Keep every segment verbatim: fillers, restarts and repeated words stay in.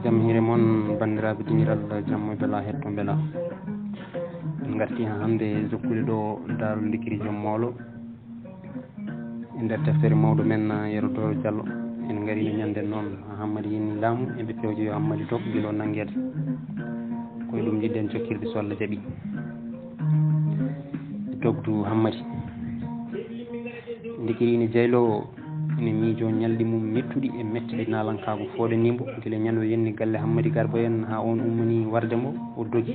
Jam hiire mon, banndiraaɓe dingiral, jam e bela, hetto bela. En ngarti haa hannde e jokkude ɗo Daaru Ndikiri Joom Moolo. E nder deftere mawɗo men, Yero Dooro Jallo, en ngarii no ñande noon, Hammadi yinni laamu, eɓe pewja yo Hammadi dog gila o nanngeede. Ko e ɗum njiɗɗen jokkirde so Allah jaɓii. Dogdu Hammadi. Ndikiri ina jayloo, ina miijoo ñalɗi mum mettuɗi e mettiɗi naalankaagu fooɗanii mbo, gila ñande o yenni galle Hammadi Garba en haa oon ummanii warde mbo, o dogi.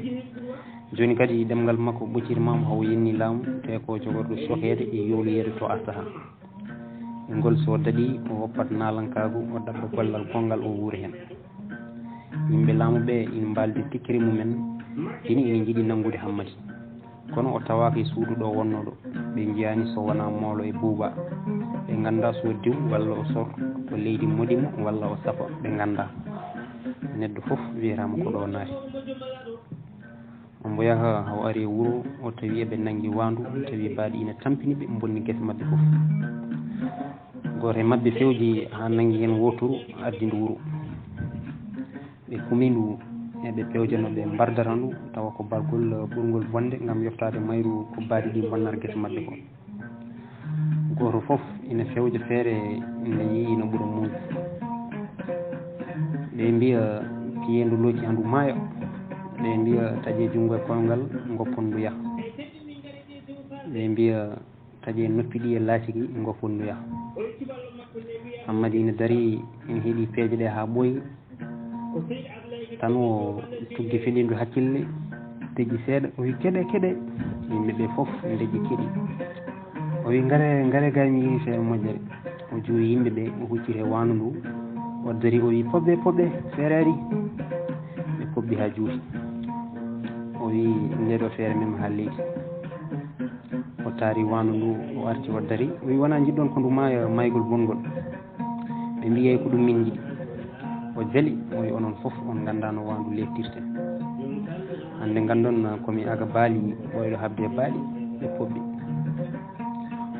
Jooni kadi ɗemngal makko ɓoccitimaama, hawo yenni laamu, te ko jogorɗo sokeede e yowloyeede to astaha. E ngol so daɗii, o woppat naalankaagu, o ɗaɓɓa gollal gonngal, o wuura heen. Yimɓe laamu ɓe ina mbaaldi tikkere mumen, tini ina njiɗi nanngude Hammadi. Kono o tawaaka e suudu ɗo wonnoo ɗo. Ɓe njiyaani so wonaa moolo e buuba. Ɓe nganndaa so diw walla o sor, ko leydi moɗi mo walla o safa, ɓe nganndaa. Neɗɗo fof wiyataama ko ɗo naati. Omo yaha, o ari e wuro, o tawi eɓe nanngi waandu, tawi baaɗi ina tampini ɓe, mbonni gese maɓɓe fof. Gooto e maɓɓe fewji haa nanngi heen wooturu, addi ndu wuro. Ɓe kumi ndu, eɓe pewja no ɓe mbardata ndu, tawa ko bargol ɓurngol bonde ngam yoftaade mayru ko baaɗi ɗi mbonnata gese maɓɓe ko. Gooto fof ina fewja feere nde yiyi no ɓura muude. Ɓe mbiya, "Kiyee ndu looci haa ndu maaya." Ɓe mbiya, "Taƴee junngo e koyngal, ngoppon ndu yaha." Ɓe mbiya, "Taƴee noppi ɗi e laaciki, ngoppon ndu yaha." Hammadi ina darii, ina heɗii peeje ɗe haa ɓooyi. Tan o tuggi felindu hakkille, tejji seeɗa, o wi, "Keɗe, keɗe." Yimɓe ɓe fof ndejji keɗi. O wi, "Ngare, ngare, gay mi yiɗi feere moƴƴere." O juwi yimɓe ɓe, o hucciti e waandu ndu. O darii, o wi, "Poɓɓe, poɓɓe, feere ari." Ɓe poɓɓi haa juuti. O wi, "Nde ɗo feere mem haa leydi." O taari waandu ndu, o arti, o darii. O wi, "Wonaa njiɗɗon ko ndu maaya maygol bonngol?" Ɓe mbiyi, "Eey, ko ɗum min njiɗi." O jali, o wi, "Onon fof on nganndaa no waandu leeftirte. Hannde nganndon ko mi aga baali, ɓooyɗo haɓde e baali, ɓe poɓɓi."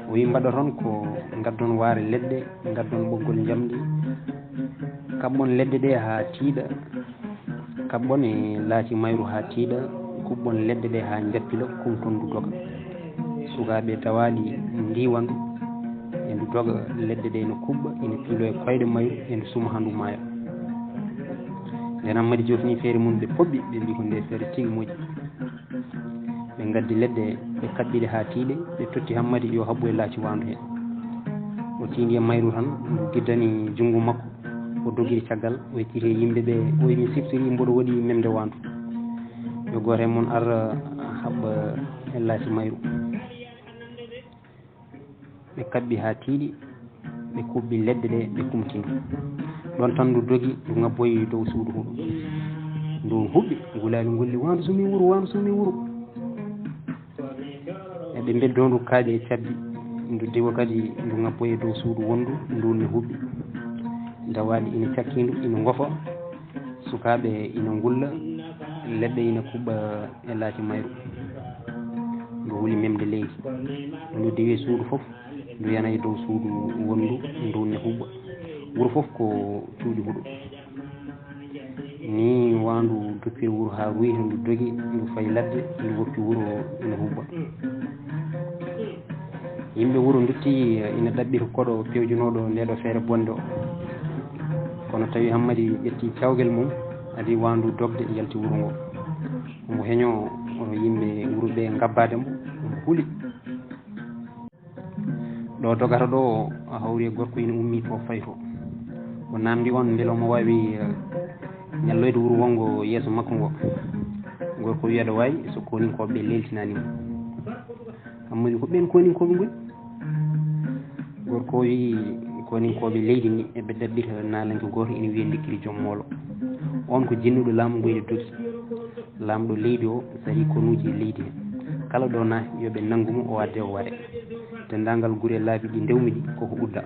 O wi, "Mbaɗoton ko ngaddon waare leɗɗe, ngaddon ɓoggol njamndi, kaɓɓon leɗɗe ɗe haa tiiɗa, kaɓɓon e laaci mayru haa tiiɗa, kuɓɓon leɗɗe ɗe haa njappila, kumton ndu doga." Sukaaɓe dawaaɗi ndiiwa ndu, e ndu doga, leɗɗe ɗe ene kuɓɓa, ene piiloo e koyɗe mayru, e ndu suma haa ndu maaya. Nden Hammadi jofni feere mum, ɓe poɓɓi, ɓe mbi, "Ko nde feere tigi moƴƴi." Ɓe ngaddi leɗɗe, ɓe kaɓɓi ɗe haa tiiɗe, ɓe totti Hammadi yo haɓɓu e laaci waandu he. O tiindi e mayru tan, ndu giddani junngo makko, o dogiri caggal, o yecciti e yimɓe ɓe, o wi, "Mi siftori mboɗo waɗi memde waandu. Yo gooto e mon ar haɓɓa e laaci mayru." Ɓe kaɓɓi haa tiiɗi, ɓe kuɓɓi leɗɗe ɗe, ɓe kumti ndu. Ɗoon tan ndu dogi, ndu ŋabboyi dow suudu huɗo. Ndu huɓɓi, gulaali ngolli, "Waandu sumi wuro, waandu sumi wuro." E ɓe mbeddoo ndu kaaƴe e cabbi, ndu diwa kadi, ndu ŋabboyi dow suudu wonndu, ndu ne huɓɓi. Dawaaɗi ina cakki ndu, ina ngofa. Sukaaɓe ina ngulla, leɗɗe ina kuɓɓa e laaci mayru. Ndu huli memde leydi. Ndu diwi suudu fof, ndu yana e dow suudu wonndu, ndu ne huɓɓa. Wuro fof ko cuuɗi huɗo. Ni waandu doppiri wuro haa ruuyi, ndu dogi, ndu fayi ladde, ndu woppi wuro ina huɓɓa. Yimɓe wuro ndutti ina ɗaɓɓita koɗo pewjunooɗo nde ɗo feere bonde o. Kono tawi Hammadi ƴetti cawgel mum, adi waandu dogde, yalti wuro ngo. Omo heñoo, omo yimɓe wuro ɓe ngabbaade mo, omo huli. Ɗo dogata ɗo, o hawri e gorko ina ummii to, fayi to. O naamndi on mbele omo waawi, eh, ñalloyde wuro wonngo yeeso makko ngo. Gorko wi aɗa waawi, so kooninkooɓe ɓe leeltinaani mo. Hammadi ko ɓeen kooninkooɓe ngoni? Gorko o wi kooninkooɓe leydi ndi eɓe ɗaɓɓita naalanke gooto ina wiyee Ndikkiri Joom Moolo. On ko jinnuɗo laamu ngu ina dogi. Laamɗo leydi o sarii konuuji e leydi he. Kala ɗo naati yo ɓe nanngu mo, o adde o ware. Denndaangal gure laabi ɗi ndewmi ɗi koko udda.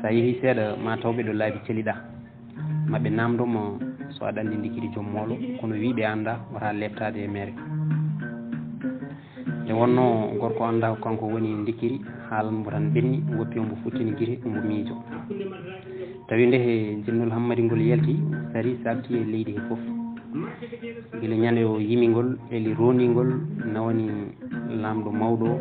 So a yehii seeɗa ma taw ɓe ɗo laabi celiɗaa. Ma ɓe naamndo mo so aɗa anndi Ndikkiri Joom Moolo, kono wii ɓe anndaa, wota leeptaade e meere. Nde wonnoo gorko anndaa ko kanko woni Ndikkiri, haalan mbo tan ɓenni, woppi ombo futtini gite, ombo miijo. Tawi nde he jinnol Hammadi ngol yalti, sari saakti e leydi he fof. Gila ñande o yimi ngol, eli rondi ngol, nawani laamɗo mawɗo o.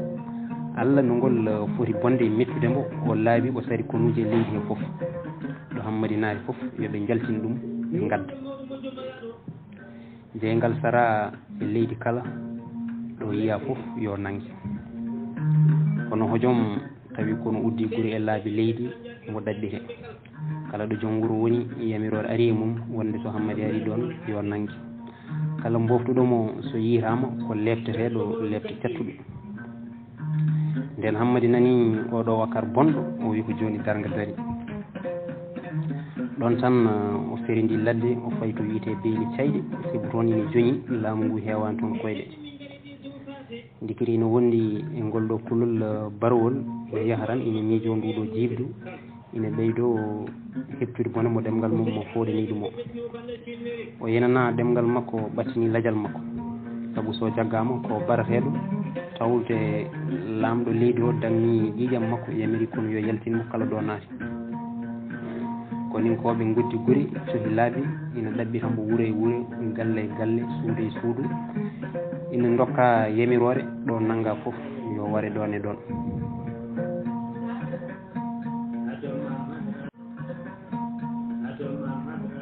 Alla no ngol, eh, foti bonde e mettude mbo, o laabi, o sari konuuje e leydi he fof. Ɗo Hammadi naati fof, yo ɓe njaltin ɗum, ɓe ngadda. Jeyngal sara e leydi kala, ɗo yiya fof yo nannge. Kono hojom tawi kono uddi guri e laabi leydi mo ɗaɓɓi he. Kala ɗo joom wuro woni, yamiroore ari e mum wonde so Hammadi ari ɗoon yo nannge. Kala mboftuɗo mo so yiitaama ko leepteteeɗo leepte cattuɗo. Nden Hammadi nani oɗo wakar bonɗo, o wi ko jooni darnga dari. Ɗon tan, o ferindi ladde, o fayi to wiyetee Beeli Cayɗe, sibu toon ina joñi, laamu ngu heewaani toon koyɗe. Ndikiri ina wondi e ngol ɗo kulol, eh, barwol, ina yaha tan, ina miijoo ndu ɗo jiiɓdu, ina ɓeydo heɓtude bone mo ɗemngal mum mo fooɗani ɗum o. O yenana ɗemngal makko ɓattini lajal makko. Sabu so jaggaama ko barateeɗo, tawde laamɗo leydi o danni ƴiiƴam makko, yamiri kono yo yaltin mo kala ɗo naati. Koninkooɓe ngoddi guri, cohi laabi, ina ɗaɓɓita mbo wuro e wuro, galle e galle, suudu e suudu. Ina ndokka yamiroore, ɗo nannga fof, yo ware ɗoon e ɗoon.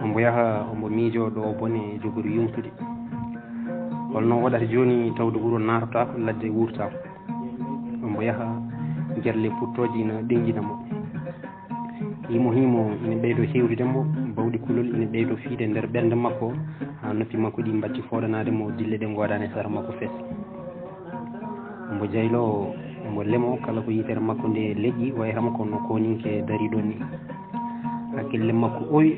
Omo yaha, omo miijoo ɗo bone jogori yumtude. Holno waɗata jooni tawde wuro naatotaako, ladde wuurtaako? Omo yaha, gerle puttooje ina ɗenngina mo. Himo himo ina ɓeydo hewtude mo, bawɗi kulol ina ɓeydo fiide nder ɓernde makko, haa noppi makko ɗi mbatti fooɗanaade mo, dille ɗe ngoodaani e sara makko fees. Omo jayloo, omo lemoo, kala ko yitere makko nde leƴƴi, wayata mo kono koninke dariiɗo ni. Hakkille makko owi,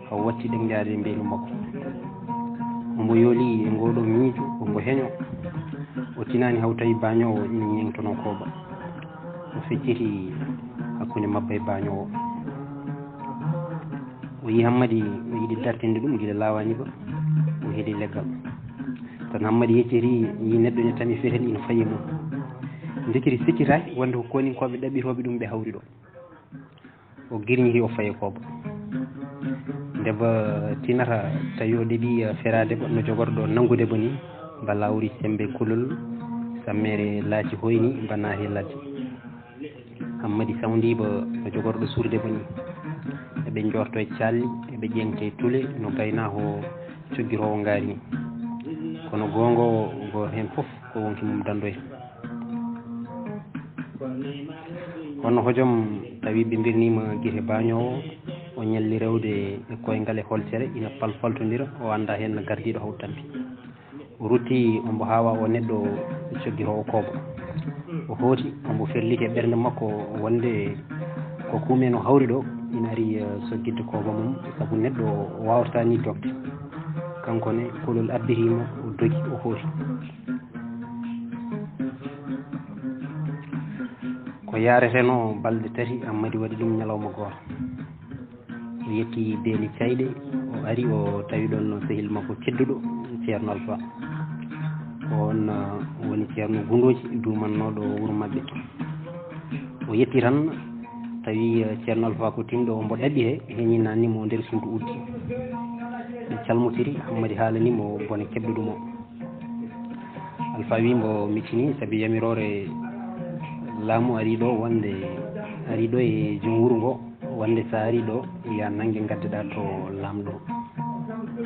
haw watti ɗemjaade e mbeelu makko. Omo yooli e ngooɗoo miijo, omo heño. O tinaani haw tawi baañoowo ina ñeeŋtonoo kooba. O fecciti hakkunde mabba e baañoowo. O yii Hammadi, o yiɗi dartinde ɗum gila laawaani ba. O heedi leggal. Tan Hammadi yecciti, yii neɗɗo ina tami fetel ina fayi e mum. Ndekiri sikkitaaki wonde ko koninkooɓe ɗaɓɓitooɓe ɗum ɓe hawri ɗo. O girñiti, o fayi kooba. Nde ba tinata tawi o ɗeɓi, eh, feraade ba no jogorɗo nanngude ba ni, ba lawri sembe kulol, sammere laaci hoyni, ba naati ladde. Hammadi sawndi ba no jogorɗo suurde ba ni. Eɓe njorto e calli, eɓe ƴeŋte tule, no gaynako coggiroowo ngaari ni. Kono goongo gooto heen fof ko wonki mum danndoyta. Kono hojom tawi ɓe mbirniima gite baañoowo, o ñalli rewde e koyngal e holtere, ina palpaltondira, o anndaa heen no gardiiɗo haw tampi. O rutti, ombo haawa o neɗɗo coggi ho o kooba. O hooti, ombo ferliti e ɓernde makko wonde ko kuumen o hawri ɗo, ina ari, eh, soggidde kooba mum, sabu neɗɗo waawata ni dogde. Kanko ne, kulol abbirimo, o dogi, o hooti. Ko yaareteno balɗe tati, Ammadi waɗi ɗum ñalawma gooto. O yetti Beeli Cayɗe, o ari, o tawi ɗon no sehil makko tedduɗo, Ceerno Alfa. Ko on, uh, woni Ceerno Gundooji, duumannooɗo wuro maɓɓe. O yetti tan, tawi, uh, Ceerno Alfa ko tinɗo, mbo ɗaɓɓi he, heñinani mo nder suudu uddi. Ɓe calmotiri, Ammadi haalani mo bone keɓɗo ɗum o. Alfa wi mbo miccini, sabi yamiroore laamu ari ɗo wonde, ari ɗo e joom wuro ngo, wonde so ari ɗo, ya nannge ngaddeɗaa to laamɗo.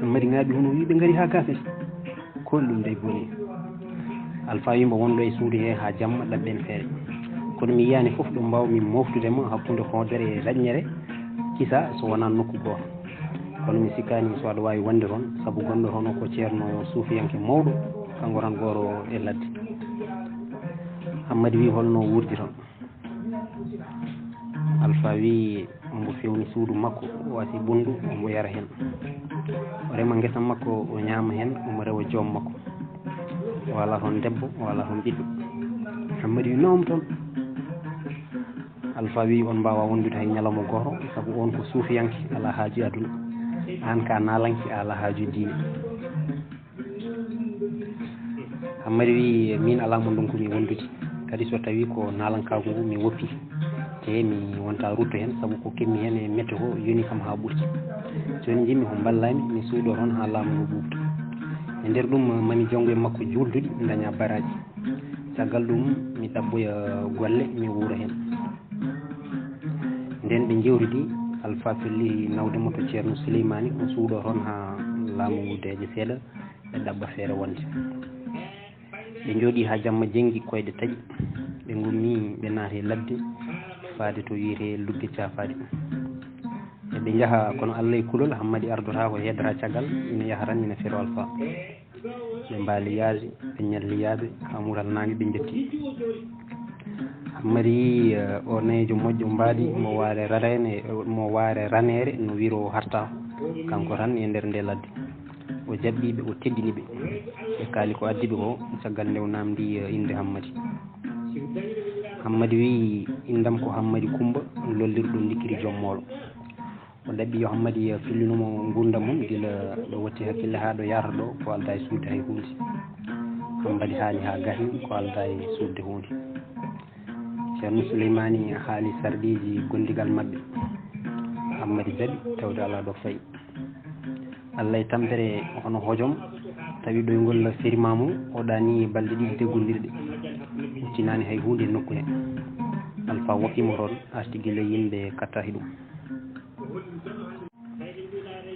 Ammadi ŋaaɓi hono wi ɓe ngari haa gaa kadi. Ko ɗum dey boni. Alfa wi mbo wonɗo e suudu he haa jamma ɗaɓɓen feere. Kono mi yiyaani fof ɗo mbaawmi mooftude mo hakkunde hoodere e raƴñere, kisa so wonaa nokku gooto. Kono mi sikkaani so aɗa waawi wonde toon, sabu gonɗo hono ko Ceerno suufiyanke mawɗo, kanko tan gooto e ladde. Ammadi wi, holno wuurdi toon? Alfa wi, omo fewni suudu makko, o wasi ɓunndu, omo yara heen. O rema ngesa makko, o ñaama heen, omo rewa joom makko. O alaa toon debbo, o alaa toon ɓiɗɗo. Ammadi wi, noom toon. Alfa wi, on mbaawa wondude hay ñalawma gooto, sabu on ko suufiyanke, alaa haaju e aduna. Aan ka naalanke, a alaa haaju e diine. Ammadi wi, min alaa mo ndonkumi wondude. Kadi so tawi ko naalankaagu ngu mi woppi. Te mi wonta rutto heen, sabu ko keɓmi heen e météo yoni kam haa ɓurti. Jooni njiɗmi ko mballaa-mi, mi suuɗoo toon haa laamu ngu ɓuuɓta. E nder ɗum, mami jonngo e makko juulduɗi, ndaña baraaji. Caggal ɗum, mi ɗaɓɓoya golle, mi wuura heen. Ndeen ɓe njeewtidi, Alfaa felliti nawde mo to Ceerno Suleymaani, o suuɗoo toon haa laamu ngu deeƴa seeɗa, ɓe ɗaɓɓa feere wonde. Ɓe njooɗii haa jamma jenngi, koyɗe taƴi. Ɓe ngummii, ɓe naati e ladde, faade to wiyetee Lugge Caafaadi. Eɓe njaha, kono Alla e kulol, Hammadi ardotaako, heedata caggal, ina yaha tan, ina fero Alfaa. Ɓe mbaali yaade, ɓe ñalli yaade, haa mutal naange ɓe njetti. Hammadi yii, eh, o nayeejo moƴƴo mbaadi, mo waare raneere, mo waare raneere, no wiro harta. Kanko tan e nder nde ladde. O jaɓɓii ɓe, o teddini ɓe. Ɓe kaali ko addi ɓe ko, caggal nde o naamndii, eh, innde Hammadi. Hammadi wiyi, "Inndam ko Hammadi Kummba, lollirɗo ndikkiri joom moolo." O ɗaɓɓi yo Hammadi fillinu mo nguurndam mum, gila ɗo watti hakkille haa ɗo yahrata ɗo, ko aldaa e suuɗde hay huunde. Hammadi haali haa gasi, ko aldaa e suuɗde huunde. Ceerno Suleymaani haali sarɗiiji gondigal maɓɓe. Hammadi jaɓi, tawde alaa ɗo fayi. Alla e tampere hono hojom, tawi ɗoyngol feriima mo, o ɗaanii balɗe ɗiɗi deggondirɗe. O tinaani hay huunde e nokku he. Alfaa woppii mo toon, arti gila yimɓe kattaaki ɗum.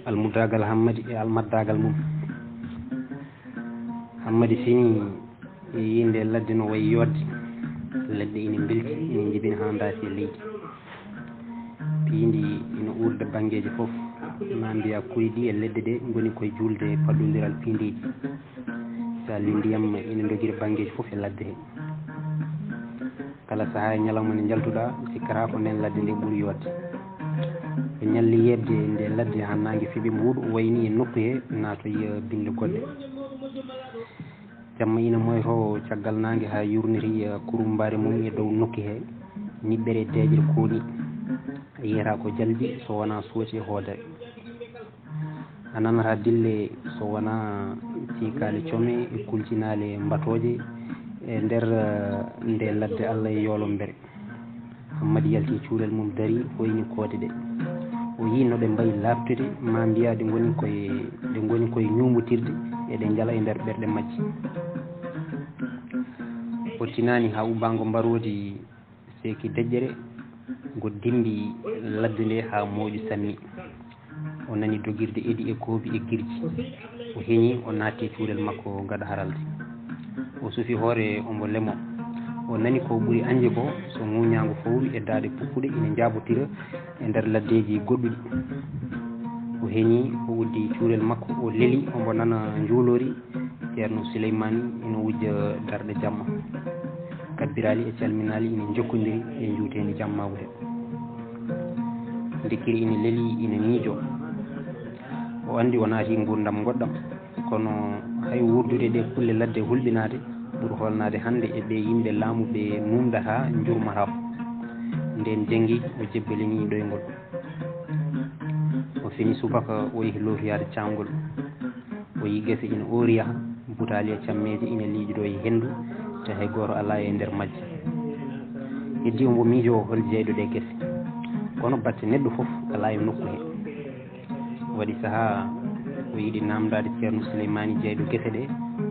Almuddaagal Hammadi e almaddaagal mum. Hammadi fini e yiyde ladde no wayi yooɗde. Leɗɗe ina mbelti, ina njibina haa ndaati e leydi. Piindi ina uurda banngeeji fof. Maa mbiyaa kuri ɗi e leɗɗe ɗe ngoni koye juulde paɗɗondiral piindiiji. Calli ndiyam ina ndogira banngeeji fof e ladde he. Kala sahaa e ñalawma nde njaltuɗaa, cikkata ko ndeen ladde nde ɓuri yooɗde. Ɓe ñalli yeeɓde nde ladde haa naange fiɓi mbuuɗu, wayni e nokku he naatoyi binde goɗɗe. Jamma ina moytoo caggal naange haa yuurniti kurumbaare mum e dow nokku he, niɓɓere deeƴre kooni. Yiyata ko jalbi so wonaa sooci e hoodere. A nanata dille so wonaa ciikaali come e kulcinaali mbatooje e nder, eh, nde ladde Alla e yoolombere. Hammadi yalti cuurel mum, darii, hoyni koode ɗe. O yii no ɗe mbayi laaɓtude, maa mbiyaa ɗe ngoni koye, ɗe ngoni koye ñuumotirde, eɗe njala e nder ɓerɗe majje. O tinaani haa ubbaango mbaroodi seeki deƴƴere, ngo dimmbi ladde nde haa mooƴu sanne. O nani dogirde eɗi e koobi e girji. O heñi, o naatti e cuurel makko gaɗa haralde. O sufi hoore, omo lemo. O nani ko ɓuri añde ko so ŋuuñaango fowru e daaɗe pukkuɗe ina njaabotira e nder laddeeji goɗɗuɗi. O heñi, o uddi cuurel makko, o leli, omo nana njuulori. Ceerno Suleymaani ina wujja darɗe jamma. Kabbiraali e calminaali ina njokkondiri e njuuteendi jammaagu he. Ndikkiri ina leli, ina miijoo. O anndi o naati nguurndam ngoɗɗam, kono hay wuurdude ɗe kulle ladde hulɓinaade ɓuri hoolnaade hannde e ɓe yimɓe laamu ɓe nuunɗataa, njurmataa. Ndeen jenngi o jebbilinii ɗoyngol. O fini subaka, o yehi lootoyaade caamgol. O yii gese ina oori yaha, butaali e cammeeje ina liiƴidoo e henndu, te hay gooto alaa e nder majje. Heddii omo miijoo hol jeyɗo ɗee gese. Kono batte neɗɗo fof alaa e nokku he. Waɗi sahaa o yiɗi naamndaade Ceerno Suleymaani jeyɗo gese ɗee,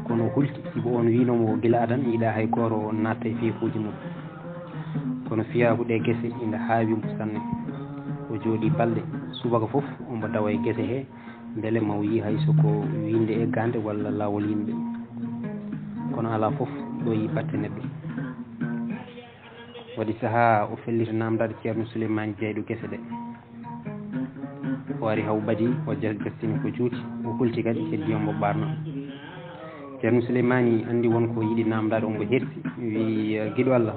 kono o hulti, sibu oon wiino mo gila adan yiɗaa hay gooto natta e fiyakuuji mum. Kono fiyaaku ɗee gese ina haawi mo sanne. O jooɗii balɗe, subaka fof omo dawa e gese he, mbele ma o yii hay so ko winnde e gannde walla laawol yimɓe. Kono alaa fof ɗo yii batte neɗɗo. Waɗi sahaa o felliti naamndaade Ceerno Suleymaani jeyɗo gese ɗe. O ari haa o ɓadii, o jas-, jastini ko juuti, o hulti kadi, heddii omo ɓaarna. Ceerno Suleymaani anndi won ko yiɗi naamndaade, omo hersi, wiyi, "Giɗo Alla,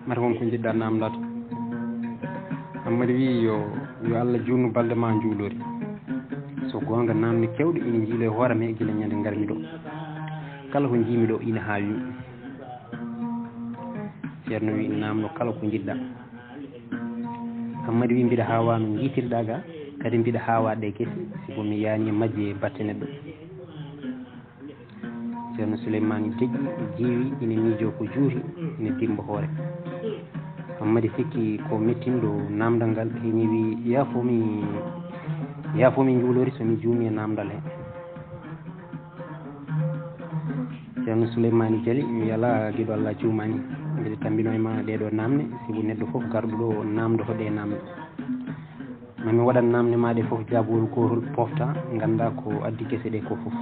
mata won ko njiɗɗaa naamndaade?" Hammadi wiyi, "Yo, yo Alla juutnu balɗe maa njuulori. So goonga, naamne keewɗe ina njiiloo e hoore am he gila ñande ngarmi ɗo. Kala ko njiimi ɗo ina haawi mi." Ceerno wiyi, "Naamno kala ko njiɗɗaa." Hammadi wiyi, "Mbiɗa haawaa no njiitirɗaa ga, kadi mbiɗa haawaa ɗe gese, sibu mi yaani e majje batte neɗɗo." Ceerno Suleymaani deƴƴi, jiiwi, ina miijoo ko juuti, ina dimmba hoore. Madi sikki ko mettinɗo namdal ngal, heni wi: "Yaafo mi, yaafo mi njuulori so mi juumi e namdal he." Ceerno Suleymaani Jali, mi alaa giɗo Allah juumaani. Mbiɗa tammbino e ma ɗee ɗoo naamne, sibu neɗɗo fof garɗo ɗo naamndo ko ɗee naamne. Ma mi waɗan naamne ma ɗe fof jaabowol gootol, pofta, ngannda ko addi gese ɗe ko fof.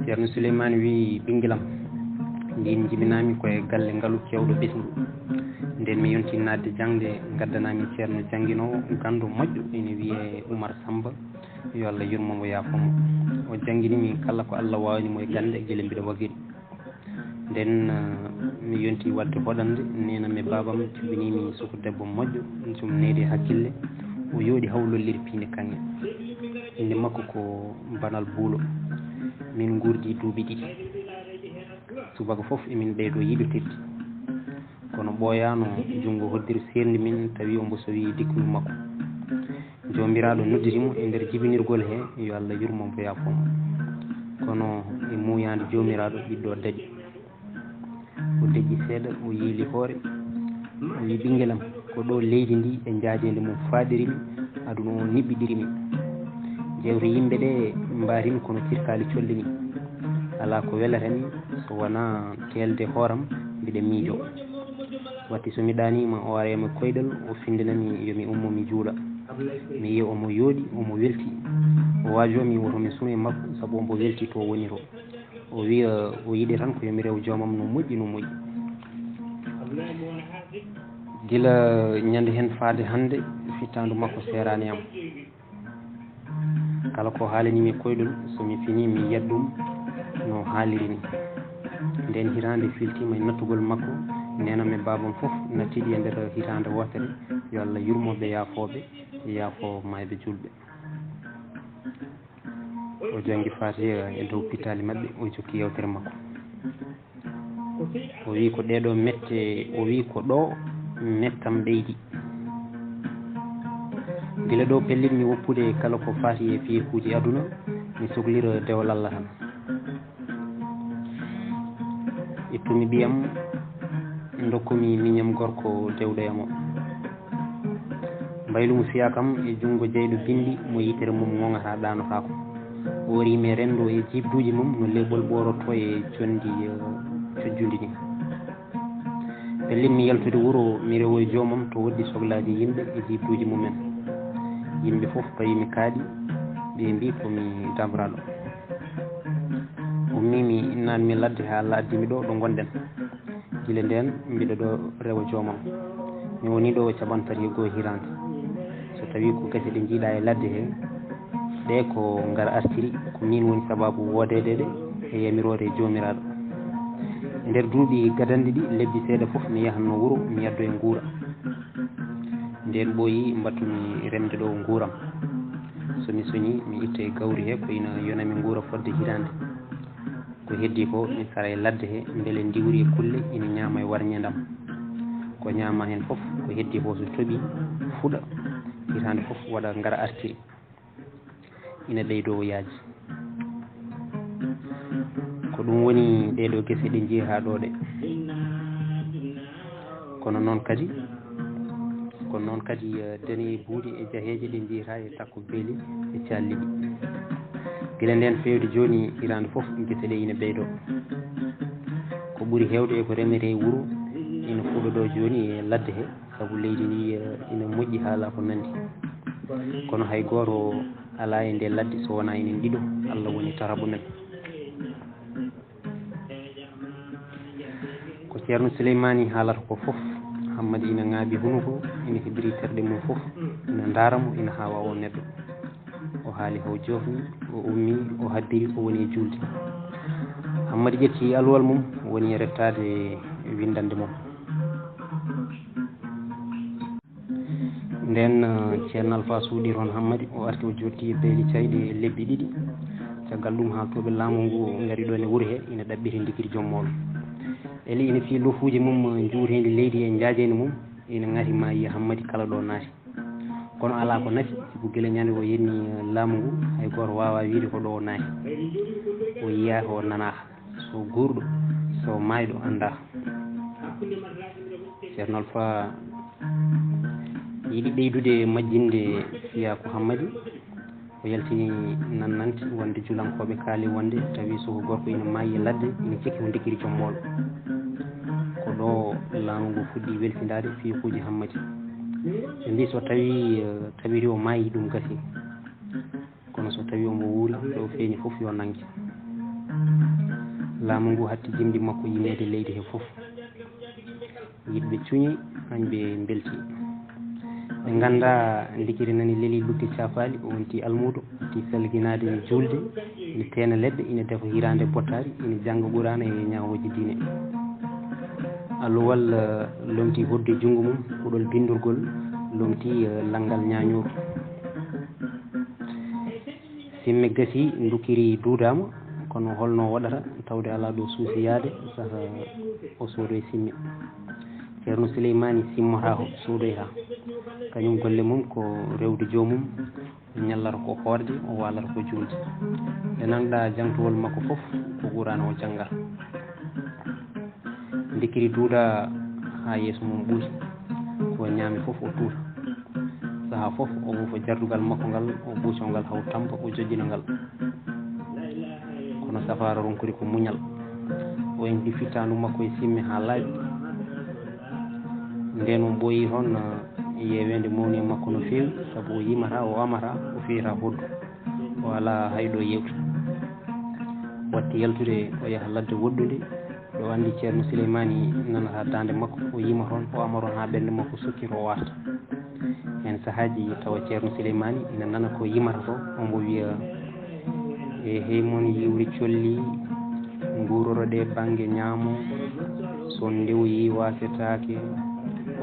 Ceerno Suleymaani wii: "Ɓinngelam, ndin jibinaami ko e galle ngalu keewɗo ɓesngu. Nden mi yonti naatde jaŋde, ngaddanaami ceerno jannginoowo ganndo moƴƴo, ene wiyee Umar Sammba, yo Allah yurmo mo, yaafo mo. O janngini mi kala ko Allah waawani mo e gannde gila mbiɗa wagiri. Nden, eh, mi yonti waɗde hoɗande, neenam e baabam cuɓinii mi suko debbo moƴƴo, jom needi e hakkille. O yooɗi haw lolliri piinde kaŋŋe. Innde makko ko Banal Buulo. Min nguurdi duuɓi ɗiɗi. Subaka fof emin ɓeydo yiɗotirde. Kono ɓooyaano junngo hoddiri seerndi min, tawi ombo sowi dikkuru makko. Joomiraaɗo noddiri mo e nder jibinirgol he, yo Allah yurmo mo, yaafo mo. Kono e muuyaande Joomiraaɗo, ɓiɗɗo daɗi. O deƴƴi seeɗa, o yiili hoore, o wii: "Ɓinngelam, ko ɗo leydi ndi e njaajeende mum faaɗiri mi, aduna o niɓɓiɗiri mi. Jeewte yimɓe ɗe mbaarimi kono cirkaali colli mi. Alaa ko welata mi so wonaa teelde hooram, mbiɗa miijoo." Watti so mi ɗaaniima, o areema koyɗol, o findina mi yo mi ummo mi juula. Mi yiya omo yooɗi, omo welti. O waajoo mi woto mi sume makko, sabu ombo welti to woniroo. O wiya o yiɗi tan ko yo mi rew joomam no moƴƴi, no moƴƴi. Gila ñande hen faade hannde, fittaandu makko seeraani am. Kala ko haalani mi koyɗol, so mi fini, mi yiyat ɗum no haaliri ni. Nden hitaande filtiima e nattugol makko, neenam e baabam fof nattiiɗi e nder hitaande wootere. Yo Allah yurmo ɓe, yaafo ɓe, yaafo maayɓe juulɓe. O janngi Faatiha e dow pittaali maɓɓe, o jokki yewtere makko. O wii ko ɗee ɗoo mette, o wii ko ɗo mettam ɓeydi. Gila ɗo pellitmi woppude kala ko faati e fiyekuuji aduna, mi soklira dewal Allah tan. Ittumi ɓiyam, ndokkumi miñam gorko dewɗo e mo. Mbaylumu fiya kam e junngo jeyɗo binndi mo yitere mum ŋoŋataa ɗaanotaako. Ɓoorimi e renndo e jiibduuji mum no leɓol ɓoorotoo e conndi, eh, cujjundi ni. Pellimmi yaltude wuro, mi rewoya joomam to woɗɗi soklaaji yimɓe e jiibduuji mumen. Yimɓe fof payimi kaaɗi, ɓe mbii ko mi damraaɗo. Ummimi, naatmi ladde haa Allah addi mi ɗo, ɗo ngonɗen. Gila ndeen, mbiɗo ɗo rewa joomam. Mi woni ɗo capanɗe tati e go'o hitaande. So tawii ko gese ɗe njiiɗaa e ladde he, ɗe ko ngar artiri, ko miin woni sabaabu woodeede ɗe e yamiroore Joomiraaɗo. E nder duuɓi gadanɗe ɗi, lebbi seeɗa fof mi yahatno wuro, mi yaddoya nguura. Ndeen ɓooyi mbaɗtumi remde ɗo nguuram. So mi soñii, mi itta e gawri he ko ina yona mi nguura fodde hitaande. Ko heddii ko, mi sara e ladde he, mbele ndiwri e kulle ina ñaama e warñeendam. Ko ñaama heen fof, ko heddii ko so toɓii, fuɗa, hitaande fof waɗa ngara artiri. Ina ɓeydoo yaaji. Ko ɗum woni ɗee ɗoo gese ɗe njiyataa ɗo ɗe. Kono noon kadi, kono noon kadi, eh, dane e buuɗi e jaheeje ɗe njiyataa e takko beeli e calliɗi. Gila ndeen feewde jooni, hitaande fof gese ɗe ina ɓeydoo. Ko ɓuri heewde e ko remetee e wuro ina fuɗa ɗo jooni e ladde he, sabu leydi ndi, eh, ina moƴƴi haa alaa ko nanndi. Kono hay gooto alaa e nde ladde so wonaa enen ɗiɗo, Allah woni taraɓo men. Ko Ceerno Suleymaani haalata ko fof, Hammadi ina ŋaaɓi hunuko, ina hebbiri terɗe mum fof, ina ndaara mo, ina haawa o neɗɗo. O haali haw joofni, o ummi, o habbiri, o woni e juulde. Hammadi ƴetti alluwal mum, woni e rettaade winndannde mum. Ndeen, eh, Ceerno Alfaa suuɗii toon Hammadi, o arti o jooɗti e beeli cayɗi e lebbi ɗiɗi. Caggal ɗum, haaltooɓe laamu ngu ngari ɗoon e wuro he, ina ɗaɓɓiti ndigiri joom mooɗon. Eli ina fii lofuuji mum, njuuteendi leydi e njaajeendi mum, ina ŋati ma yiya Hammadi kala ɗo naati. Kono alaa ko nafi, sibu gila ñande o yenni, eh, laamu ngu, hay gooto waawaa wiyde ko ɗo o naati. O yiyaaka, o nanaaka. So guurɗo, so maayɗo, anndaa. Ceerno Alfa yiɗi ɓeydude majjinde fiyaaku Hammadi. O yaltini nannanti wonde julankooɓe kaali wonde tawi so ko gorko ina maayi e ladde, ina cikki ko ndikiri joom moolo. Ko ɗo laamu ngu fuɗɗi welsindaade fiyukuuji Hammadi. Ɓe mbii so tawi, eh, tabiri o maayi, ɗum gasi. Kono so tawi omo wuuri, ɗo feeñi fof yo nannge. Laamu ngu hatti jimɗi makko yimmeede leydi he fof. Yiɗɓe cuñi, añɓe mbelti. Ɓe ngannda ndikiri nani leli lugge caafaali, o wonti almuudo, wonti salginaade e juulde, ina teena leɗɗe, ina defa hiraande bottaari, ina jannga Quraana e ñaawooji diine. Alluwal, eh, lomti hoɗde junngo mum, kuɗol binndorgol lomti, eh, lanngal ñaañooru. Simme gasi, ndukkiri duudaama, kono holno waɗata tawde alaa ɗo suusi yaade saha o soodoye simme? Ceerno Suleymaani simmotaako, soodoyta. Kañum golle mum ko rewde joomum, o ñallata ko hoorde, o waalata ko juulde. Nde nanɗa jangtowol makko fof, ko Quraana o janngata. Ndikiri duuda haa yeeso mum ɓuusi. Ko ñaami fof o tuuta. Saha fof o wuufa jardugal makko ngal, o ɓuuco ngal haa tampa, o joƴƴina ngal. Kono safaara ronkori ko muñal. O yenti fittaandu makko e simme haa laaɓi. Nden o ɓooyi toon, eh, yeeweende mawni e makko no feewi, sabu o yimata, o amata, o fiyata hoɗdu. O alaa hay ɗo yeewta. Watti yaltude o yaha ladde woɗɗunde, ɗo anndi Ceerno Suleymaani nanata daande makko, o yima toon, o ama toon haa ɓernde makko sokkita, o warta. Heen sahaaji tawa Ceerno Suleymaani ina nana ko yimata ko, omo wiya, "E hey mon yiwri colli, nguuroro ɗe bannge ñaamo, so ndewoyi waasetaake,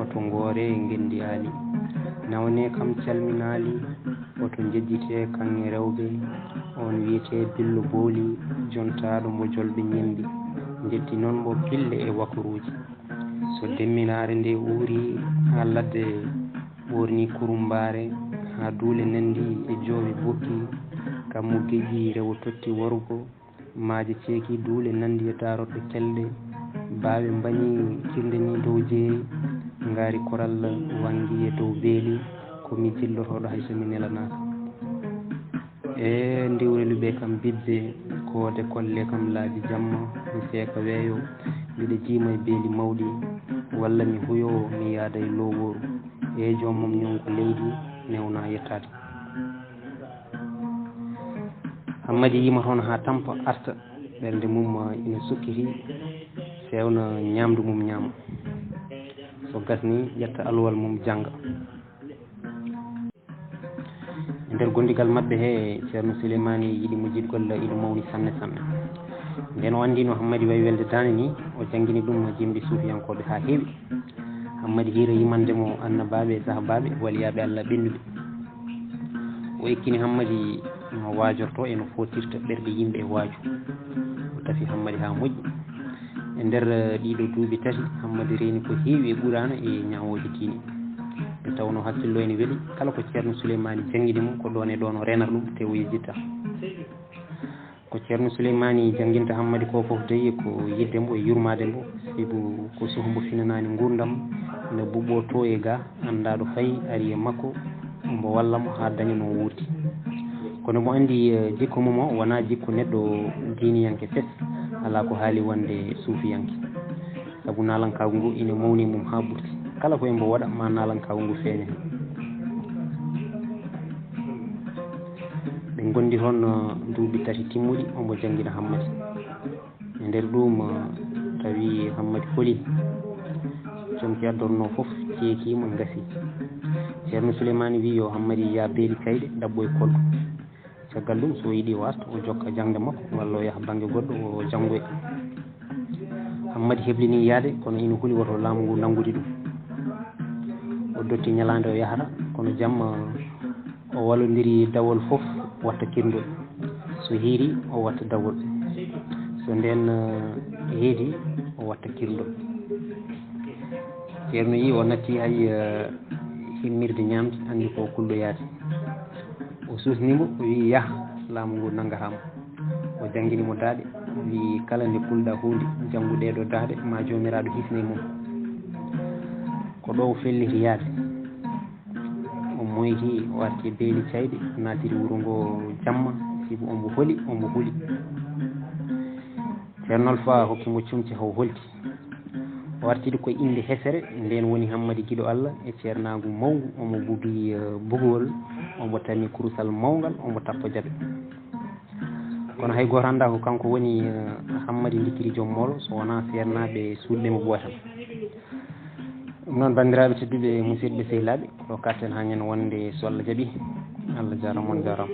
oto ngoore ngenndi aali. Nawne kam calminaali, oto njejjite kaŋŋe rewɓe, on wiyetee Billo Booli, jontaaɗo mbo jolɓe ñembi, njetti noon mbo pille e wakaruuji." So demminaare nde uuri haa ladde ɓoorni kurumbaare, haa duule nanndi e joomi bukki, kammu geƴƴi rewo totti worgo, maaje ceeki duule nanndi e daarorɗe kelɗe, baawe mbañi kirnde ni dow jeeri, ngaari koral wanngi e dow beeli, ko mi jillotooɗo hay so mi nelanaaka. E ndiwrelu ɓe kam bibbe, koode kolle kam laabi jamma, mi seeka weeyo, mbiɗa jiima e beeli mawɗi, walla mi huyo, mi yaada e lowooru. E joomum ñonko leydi, newna yettaade. Hammadi yima toon haa tampa arta, ɓernde mum ina sukkiti, fewna ñaamdu mum ñaama. So gasni, ƴetta alluwal mum jannga. E nder gondigal maɓɓe he, Ceerno Suleymaani yiɗi mo jiɗgol ina mawni sanne sanne. Nden o anndino Hammadi wayi welde daande ni, o janngini ɗum jimɗi suufiyankooɓe haa heewi. Hammadi hiira yimande mo annabaaɓe e sahabaaɓe, waliyaaɓe Allah ɓennuɓe. O ekkini Hammadi no waajorto e no footirta ɓerɗe yimɓe e waaju. O tafi Hammadi haa moƴƴi. E nder, eh, ɗiɗo duuɓi tati, Hammadi reeni ko heewi e Quraana e ñaawooje diine. Nde tawnoo hakkillo ene weli, kala ko Ceerno Suleymaani janngini mo, ko ɗoon e ɗoon o reenata ɗum, te o yejjitta. Ko Ceerno Suleymaani jannginta Hammadi ko fof dey ko yiɗde mbo e yurmaade mbo, sibu ko suka mbo finanaani nguurndam, ina buɓɓoo to e ga, anndaa ɗo fayi, ari e makko, mbo walla mo haa daña no wuurdi. Kono mo anndi, eh, jikku mum o wonaa jikku neɗɗo diiniyanke fes, alaa ko haali wonde suufiyanke. Sabu naalankaagu ngu ina mawni e mum haa ɓurti. Kala ko e mbo waɗa, ma naalankaagu ngu feeña heen. Ɓe ngondi toon, eh, duuɓi tati timmuɗi, omo janngina Hammadi. E nder ɗum, eh, tawi Hammadi holi. Comci addornoo fof ceekiima, ngasi. Ceerno Suleymaani wiyi yo Hammadi yah beeli kayɗe, ɗaɓɓoy kolko. Caggal ɗum, so o yiɗi, o arta, o jokka jaŋde makko, walla o yaha bannge goɗɗo, o janngoya. Hammadi heblini yahde, kono ina huli woto laamu ngu nanngude ɗum. O dotti ñalaande o yahata, kono jamma o wallondiri dawol fof watta kirndol. So hiiri, o watta dawol. So ndeen, eh, heedi, o watta kirndol. Ceerno yi o natti hay, eh, himmirde ñaamde, anndi ko kulloyaade. O suusni mo, o wiyi, "Yah, laamu ngu nanngataa ma." O janngini mo daaɗe, o wiyi, "Kala nde kulɗaa huunde, janngu ɗee ɗoo daaɗe, ma Joomiraaɗo hisne mum." Ɗo o felliti yaade, o moyti, o arti e beeli cayɗi, o naatiri wuro ngo jamma, sibu omo holi, omo huli. Ceerno Alfa hokki mo comci, o holti. O artiri ko innde hesere, ndeen woni Hammadi giɗo Allah e ceernaagu mawngu, omo bugi, eh, bugowol, omo tami kurusal mawngal, omo tappo jaɓe. Kono hay gooto anndaa ko kanko woni, eh, Hammadi Ndikkiri Joom Moolo, so wonaa seernaaɓe suuɗiiɓe mo ɓooyata. Ɗum noon, banndiraaɓe tedduɓe, musidɓe sehilaaɓe, ko ɗo kaaɗten haa ñande wonde, so Allah jaɓii. Allah jaaraama, on jaaraama.